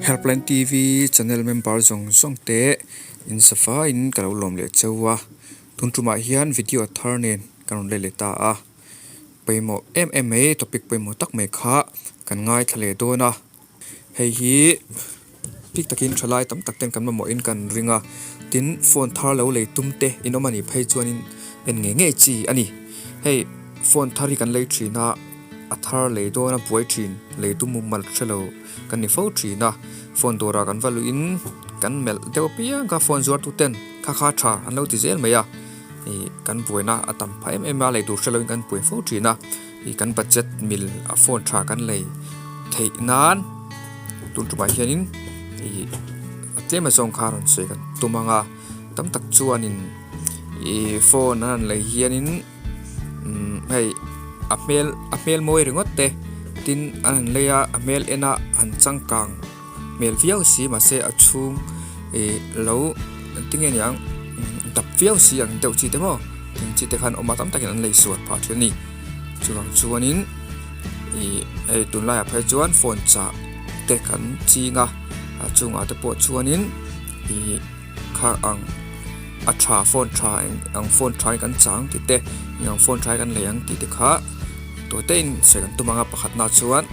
Helpline TV channel member zawng zawng te in safa in ka lo lawm leh cheu a, tun tumah hian video thar nen kan rawn let leh ta a, pawimawh em em mai topic pawimawh tak mai kha kan ngaithla leh dawn a. Hei hi bik takin thalai tam tak ten kan mamawhin kan ring a, tin phone thar lo lei tum te in awm a nih phei chuanin en ngei ngei chi a ni. Hei phone thar hi kan lei thin a, a thar lei dawn a buai thin, lei tum mumal hre lo kan ni fo thin a, phone dawrah kan va luhin kan melh deuh apiang kha phone zuar tu ten kha kha tha an lo ti zel mai a, ih kan buaina a tam phah em em a, lei tur hre loin kan buai fo thin a. Ih kan budget mil a phone tha kan lei theih nan tun tumah hianin ih a tlem azawng kha rawn sawi kan tum ang a tam tak chuanin ih phone an han lei hianin umm hei a hmel a hmel mawi ringawt te tin an han lei a a hmel en a han changkang hmel viau si mahse a chhung ih lo engtin nge niang dap viau si ang deuh chi te maw eng chi te khan awm a tam takin an lei sual phah thin a ni chuvang chuanin ih hei tunlaiah phei chuan phone chah te kan ching a a chungah te pawh chuanin ih kha ang a tha phone tha eng ang phone tha in kan chang tih te eng ang phone tha in kan lei ang tih te kha tute in sawi kan tum ang a pakhatna chuan.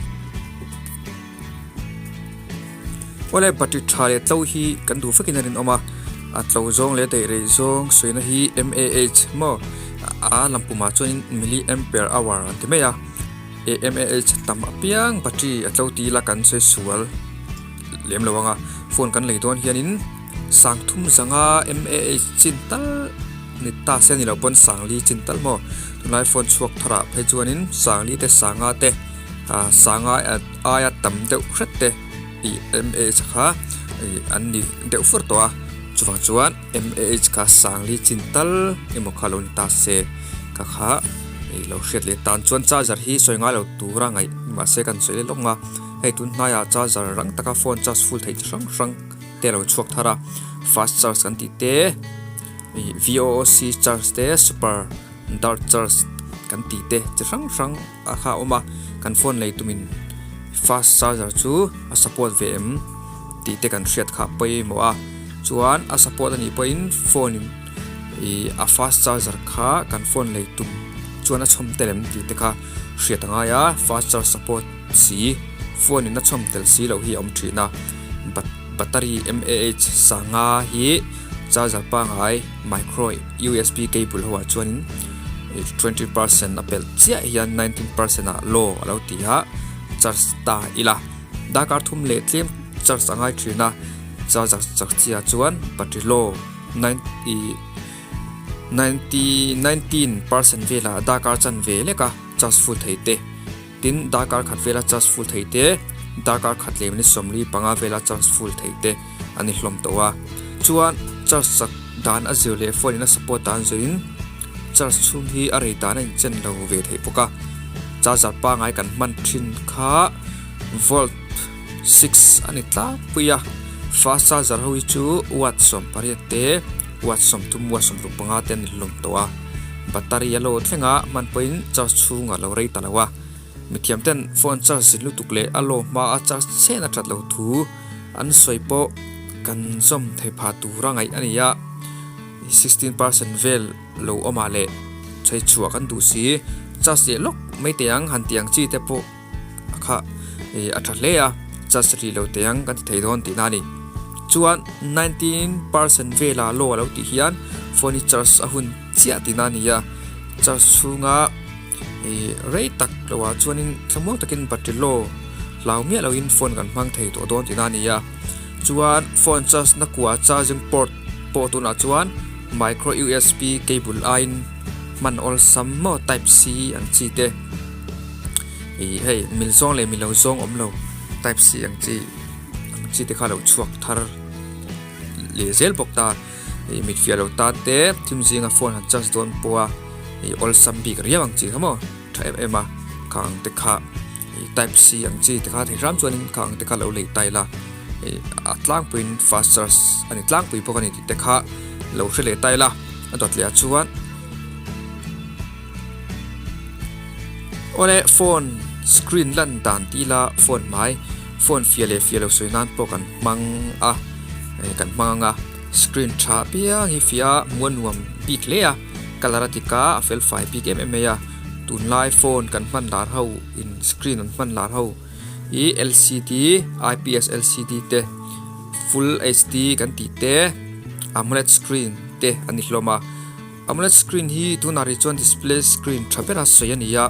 Awle battery tha leh tlo hi kan duh vekin a rinawm a, a tlo zawng leh daih rei zawng sawina hi mAh maw a lampumah chuanin milliampere hour an ti mai a, mAh tam apiang battery a tlo tih ila kan sawi sual lem lo ang a, phone kan lei dawn hianin sang thum zanga mAh chin tal ni ta se a ni lo pawn sangli chin tal maw tunlai phone chhuak tharah phei chuanin sangli te sanga te sanga aia tam deuh hret te ih mAh kha ih an ni deuh fur tawh a chuvang chuan mAh kha sangli chin tal emaw kha lo ni ta se ka kha ih lo hriat leh tan chuan charger hi sawi ngai lo tura ngaih mahse kan sawi leh lawk ang a hei tun hnaiah charger rang taka phone charge full theih chi hrang hrang te a lo chhuak thar a fast charge kan tih te ih VOOC charge te super dart charge kan tih te chi hrang hrang. a kha a awm a kan phone lei tumin fast charger chu a support ve em tih te kan hriat kha pawimawh a chuan a support a nih pawhin phone in ih a fast charger kha kan phone lei tum chuan a chhawm tel em tih te kha hriat a ngai a fast charge support si phone in a chhawm tel si loh hi a awm thin a bat battery mAh sanga hi charger pangngai micro usb cable ho ah chuanin. 20% a pelh chiah hian 19% ah low a lo ti a charge ta ila darkar thum leh tlem charge a ngai thin a charger chak chiah chuan battery low 19% velah darkar chanve lek a charge full thei te tin darkar khat vela charge full thei te darkar khat leh minute 45 vela charge full thei te a ni hlawm tawh a chuan charge chak dan a zir leh phone in a support dan zuiin charge chhung hi a rei dan a inchen lo ve theih bawk a charger pangai kan hman thin kha volt six a ni tlangpui a fast charger ho hi chu watt 18 te watt 30 watt 65 te a ni hlawm tawh a battery a lo thleng a hman pawhin charge chhung a lo rei ta lo a mithiam ten phone charge zin lutuk leh a low hma a charge chhen a that lo thu an sawi pawh kan zawm thei pha tur a ngaih a ni a 16% vel lo awmah leh chhei chhuah kan duh si charge leh lawk mai teh ang han tih ang chi te pawh a kha ih a tha hle a charge rih lo teh ang kan ti thei dawn tihna a ni chuan 19% vela low a lo tih hian phone hi charge a hun chiah tihna a ni a charge chhunga ih rei tak lo ah chuanin thlamuang takin battery low hlau miah loin phone kan hmang thei tawh dawn tihna a ni a chuan phone charge na kua charging port pawh tunah chuan micro usb cable aiin hman awlsam maw type c ang chi te ih hei mil zawng leh milo zawng awm lo type c ang chi ang chi te kha lo chhuak thar leh zel bawk ta ih mit fiah lo tan te thim zinga phone han charge dawn pawh a ih awlsam bik riau ang chi kha maw tha em em a khang te kha ih type c ang chi te kha thei hram chuanin khang te kha lo lei ta ila ih a tlangpuiin fast charge a ni tlangpui bawk a ni tih te kha lo hre leh ta ila a dawt leh ah chuan. Awle phone screen lan dan tih ila phone hmai Phone fiah leh fiah lo sawi nan pawh kan hmang a, kan hmang ang a, screen tha apiang hi fiah a hmuh a nuam bik hle a, colour a dik a, a fel fai bik em em mai a, tunlai phone kan hman lar ho in screen an hman lar ho hi lcd, ips lcd te full hd kan tih te amoled screen te a ni hlawm a, amoled screen hi tunah rih chuan display screen tha bera sawi a ni a.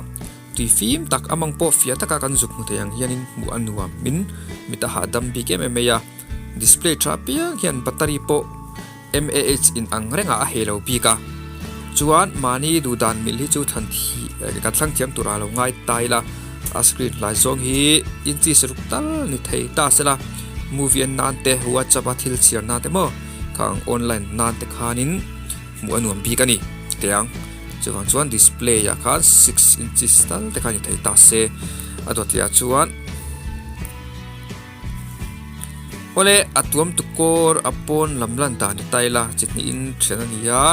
Tui fim tak amang pawh fiah taka kan zuk hmu thei ang hianin hmuh a nuam in mit a hahdam bik em em mai a, display tha apiang hian battery pawh mAh in ang rengah a hei lo bik a, chuan mahni duhdan mil hi chu thlan thi kan thlang thiam turah a lo ngai ta ila, a screen hlai zawng hi inches ruk tal ni thei ta sela, movie en nan te whatsapp a thil chhiar nan te maw khang online nan te khanin. Hmuh a nuam bik a ni teh ang. Chuvang chuan display ah khan 6 inches tal te kha ni thei ta se a dawt leh ah chuan awle a tuam tu kawr a pawn lam lan dan ni ta ila chi hnihin then a ni a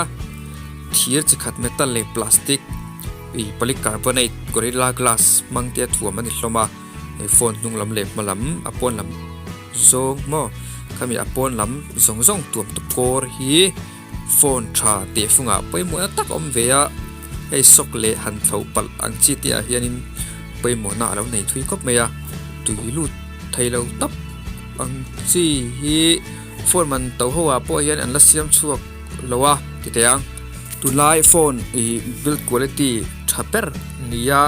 thir chi khat metal leh plastic ih polycarbonate gorilla glass hmang te a thuam a ni hlawm a hei phone hnung lam leh hma lam a pawn lam zawng maw khami a pawn lam zawng zawng tuam tu kawr hi. Phone tha teh fungah pawimawhna tak a awm ve a, hei sock leh han thlo palh ang chi te ah hianin pawimawhna a lo nei thui khawp mai a, tui lut thei lo tawp ang chi hi phone man to ho ah pawh hian an la siam chhuak lo a ti teh ang. Tunlai phone ih build quality tha ber nia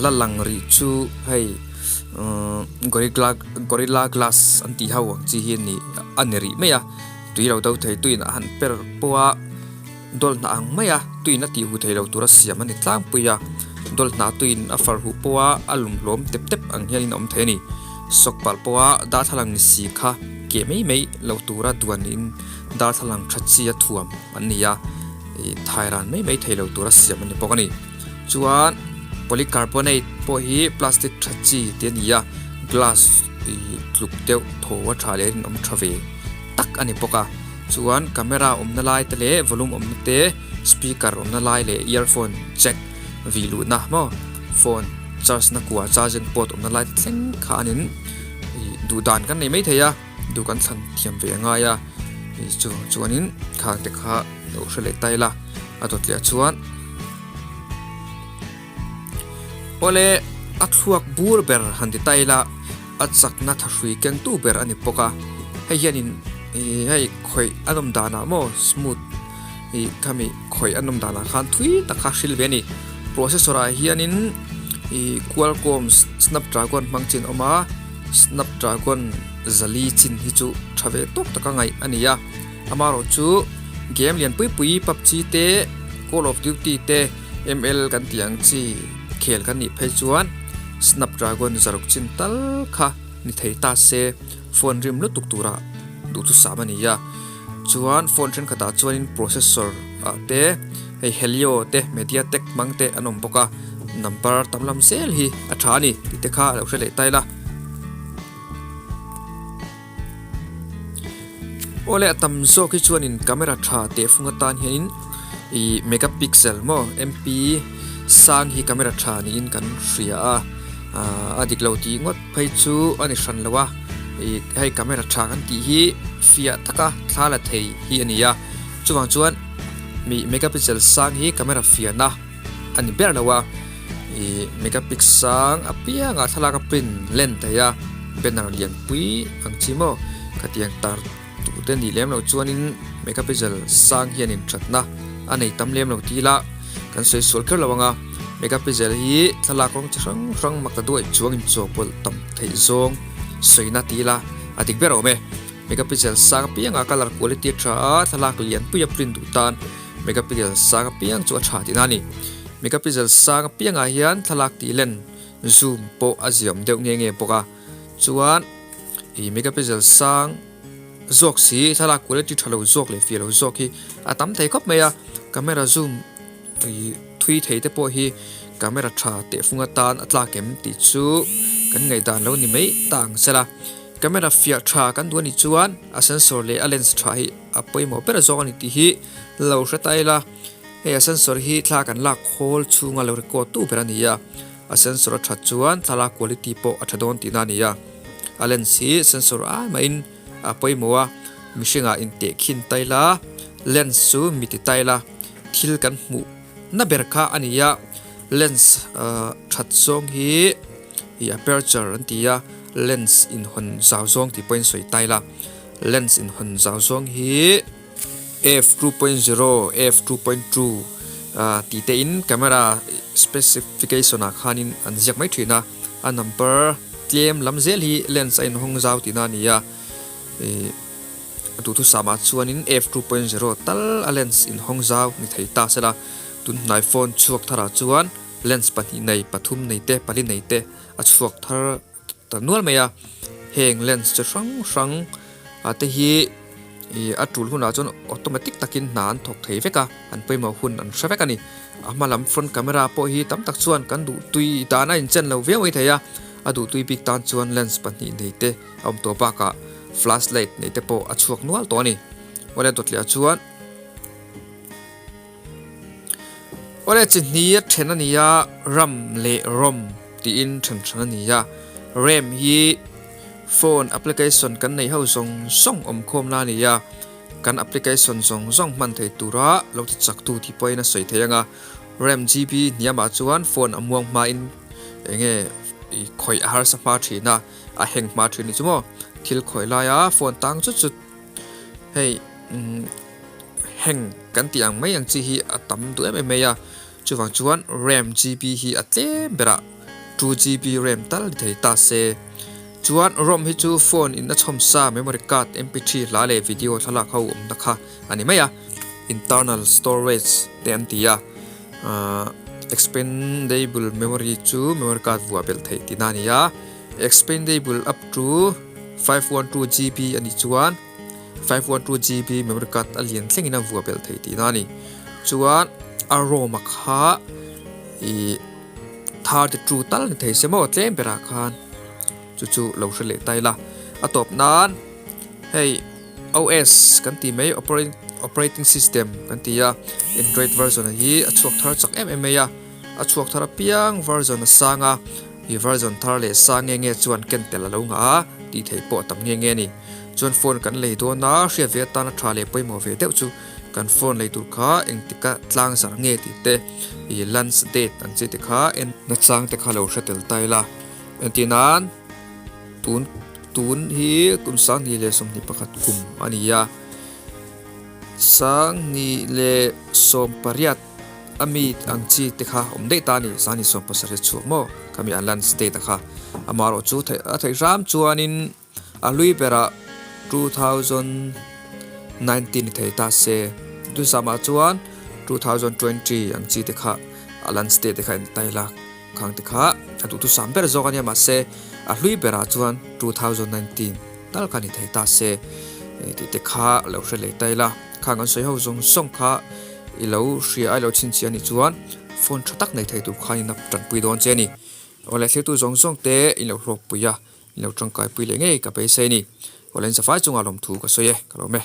la lang rih chu hei umm gorilla glass an tih ho ang chi hi a ni a ni rih mai a. Tui lo do thei tuin a han per pawh a, dawl hnah ang mai a, tuin a tih huh thei lo tura siam a ni tlangpui a, dawl hnah tuin a far huh pawh a, a lum hlawm tep tep ang hianin a awm thei a ni. Sawk palh pawh a, darthlalang ni si kha keh mai mai lo tura duan niin darthlalang tha chi a thuam an ni a, ih thai ran mai mai thei lo tura siam a ni bawk a ni. Chuan polycarbonate pawh hi plastic tha chi te a ni a, glass ih tluk deuh thaw a tha leh a rinawm tha ve. tak a ni bawk a chuan camera awmna lai te leh volume awmna te speaker awmna lai leh earphone jack vih luhna maw phone charge na kua charging port awmna lai te thleng khanin ih duh dan kan nei maithei a duh kan thlan thiam ve a ngai a ih chu chuanin khang te kha lo hre leh ta ila a dawt leh ah chuan. Awle a thluak bur ber han ti ta ila a chakna thahrui kengtu ber a ni bawk a, hei hianin ih hei khawih a nawm danah maw smooth ih khami khawih a nawm danah khan thui tak kha hril ve a ni. Processor ah hianin ih Qualcomm Snapdragon hmang chin a awm a, Snapdragon zali chin hi chu tha ve tawk taka ngaih a ni a, amaherawhchu game lian pui pui PUBG te Call of Duty te. ML kan tih ang chi khel kan nih phei chuan Snapdragon zaruk chin tal kha ni thei ta se phone rim lutuk tura duhthusam a ni a, chuan phone thenkhatah chuanin processor ah te hei Helio te MediaTek hmang te an awm bawk a, number tam lam zel hi a tha a ni tih te kha a lo hre leh ta ila. Awle a tam zawk hi chuanin camera tha teh fung atan hianin ih megapixel maw mp sang hi camera tha niin kan hria a ah a dik lo tih ngawt phei chu a ni hran lo a ih hei camera tha kan tih hi fiah taka thla la thei hi a ni a chuvang chuan mi megapixel sang hi camera fiahna. a ni ber lo a ih megapix sang apiangah thlalak a print len thei a banner lian pui ang chi maw khatiang tar duh te nih lem loh chuanin megapixel sang hianin thatna a nei tam lem lo tih ila kan sawi sual kher lo ang a megapixel hi thlalak rawng chi hrang hrang mak ta duai chuang inchawhpawlh tam theih zawng sawina tih ila a dik ber awm e megapixel sang apiangah colour quality a tha a thlalak lian pui a print duh tan. Megapixel sang apiang chu a tha tihna a ni. Megapixel sang apiangah hian thlalak tih len zoom pawh a ziam deuh nge nge bawk a. Chuan ih megapixel sang zawk si thlalak quality tha lo zawk leh fiah lo zawk hi a tam thei khawp mai a. Camera zoom ih thui thei te pawh hi camera tha teh fung atan a tlak em tih chu kan ngaihdan lo ni mai ta ang sela. Camera fiah tha kan duh a nih chuan a sensor leh a lens tha hi a pawimawh ber zawk a ni tih hi lo hre ta ila, hei a sensor hi thla kan lak khawl chhunga lo record tu ber a ni a, a sensor a that chuan thlalak quality pawh a tha dawn tihna a ni a. A lens hi sensor ai mahin a pawimawh a, mihringah intehkhin tai la, lens chu mi ti tai la, thil kan hmuh na ber kha a ni a, lens that zawng hi ih aperture an ti a, lens inhawn zau zawng tih pawhin sawi tai la, lens inhawn zau zawng hi. F 2.0, F 2.2 tih te in camera specification ah khanin an ziak mai thin a, a number tlem lam zel hi lens a inhawng zau tihna a ni a, ih a duhthusam ah chuanin F 2.0 tal a lens inhawng zau ni thei ta sela, tun hnai phone chhuak tharah chuan lens pahnih nei, pathum nei te, pali nei te a chhuak thar. Ta nual mai a, heng lens chi hrang hrang ah te hi ih a tul hunah chuan automatic takin hna an thawk thei vek a, an pawimawh hun an hre vek a ni. A hma lam front camera pawh hi tam tak chuan kan duh tui dan a inchen lo viau mai thei a, a duh tui bik tan chuan lens pahnih nei te a awm tawh bakah flash light nei te pawh a chhuak nual tawh a ni. Awle dawtliah chuan. Awle chi hnih a then a ni a, ram leh rom tiin then hran a ni a. Ram hi phone application kan neih ho zawng zawng awm khawm la a ni a, kan application zawng zawng hman thei tura lo ti chak tu tih pawhin a sawi thei ang a. Ram GB hniamah chuan phone a muang hmain eng nge ih khawih a harsa hma thin a, a heng hma thin a ni chu maw. Thil khawih laia phone tang chut chut hei umm. Heng kan tih ang mai ang chi hi a tam duh em em mai a, chuvang chuan ram GB hi a tlem berah 2 GB ram tal ni thei ta se. Chuan rom hi chu phone in a chhawm sa memory card, mp3 hla leh video thlalak ho awmna kha a ni mai a. Internal storage te an ti a, ahh expandable memory chu memory card vuah belh theih tihna a ni a, expandable up to 512 GB a nih chuan. 512 GB memory card a lian thlengin a vuah belh theih tihna a ni. Chuan a ROM a kha ih 32 tal ni thei se maw tlem berah khan chu chu lo hre leh ta ila. A tawp nan hei OS kan tih mai operating system kan ti a Android version hi a chhuak thar chak em em mai a, a chhuak thar apiang version a sang a, ih version thar leh sang nge nge chuan ken tel a lo ngah a tih theih pawh a tam nge nge a ni. Chuan phone kan lei dawn a, hriat ve atana tha leh pawimawh ve deuh chu kan phone lei tur kha engtika tlang zarh nge tih te, ih lunch date ang chi te kha en nachang te kha lo hre tel ta ila. Entir nan tun tun hi kum 2021 kum a ni a, 2018 a mi ang chi te kha awm daih ta a ni, 2017 chhuak maw khami a lunch date a kha amaherawhchu a theih hram chuanin. A hlui berah 2019 ni thei ta se, Dusama chuan 2020 ang chi te kha a lunch day te kha in tai lak khang te kha a duhthusam ber zawk a nia mahse a hlui berah chuan 2019 tal kha ni thei ta se tih te kha lo hre leh ta ila, khang an sawi ho zawng zawng kha i lo hria a i lo chhinchhiah a nih chuan phone tha tak nei thei tur khanin a tanpui dawn che a ni. Awle thiltu zawng zawng te in lo hlawkpui a. Lo tangkaipui leh ngei ka beisei a ni. Awle in safai chungah lawmthu ka sawi e, ka lawm e.